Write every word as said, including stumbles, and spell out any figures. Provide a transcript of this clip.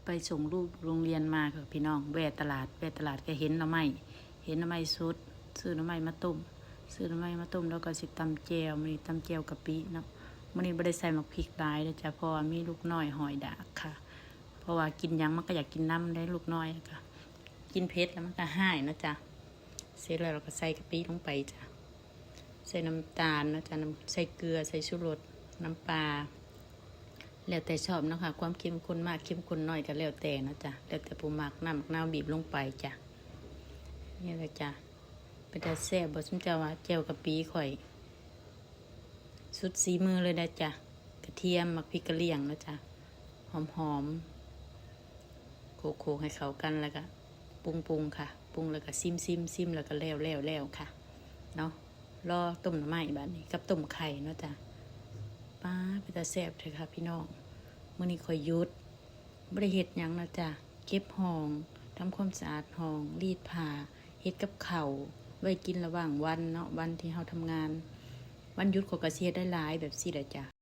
ไปส่งลูกโรงเรียนมาค่ะพี่น้อง แวะตลาด แวะตลาดก็เห็นหน่อไม้ เห็นหน่อไม้สด ซื้อหน่อไม้มาต้ม ซื้อหน่อไม้มาต้มแล้วก็สิตำแจ่ว มื้อนี้ตำแจ่วกะปิเนาะ มื้อนี้บ่ได้ใส่หมากพริกหลายเด้อจ้ะ เพราะว่ามีลูกน้อยหอยดากค่ะ เพราะว่ากินหยังมันก็อยากกินนำเด้ลูกน้อยก็ กินเผ็ดแล้วมันก็ฮ้ายเนาะจ้ะ เสร็จแล้วเราก็ใส่กะปิลงไปจ้ะ ใส่น้ำตาลเนาะจ้ะ น้ำ ใส่เกลือ ใส่ชูรส น้ำปลา แล้วแต่ชอบเนาะค่ะ ความเข้มข้นมากเข้มข้นน้อยก็แล้วแต่เนาะจ้ะ แล้วแต่ผู้มัก น้ำมะนาวบีบลงไปจ้ะ นี่แหละจ้ะ เป็นตาแซ่บบ่ ซุมเจ้าว่าแจ่วกะปิข่อย สุดสีมือเลยนะจ้ะ กระเทียม หมากพริกกะเหรี่ยงเนาะจ้ะ หอมๆ โขลกๆ ให้เข้ากัน แล้วก็ปรุงๆ ค่ะ ปรุงแล้วก็ซิมๆ ซิมแล้วก็แล้วๆ แล้วค่ะ เนาะ รอต้มหน่อไม้บาดนี้ กับต้มไข่เนาะจ้ะ ป๊าด เป็นตาแซ่บแท้ค่ะพี่น้อง มื้อนี้ข่อยหยุด บ่ได้เฮ็ดหยังเนาะจ้ะ เก็บห้อง ทำความสะอาดห้อง รีดผ้า เฮ็ดกับข้าว ไว้กินระหว่างวันเนาะ วันที่เฮาทำงาน วันหยุดข่อยก็สิเฮ็ดหลายๆ แบบซี่แหละจ้ะ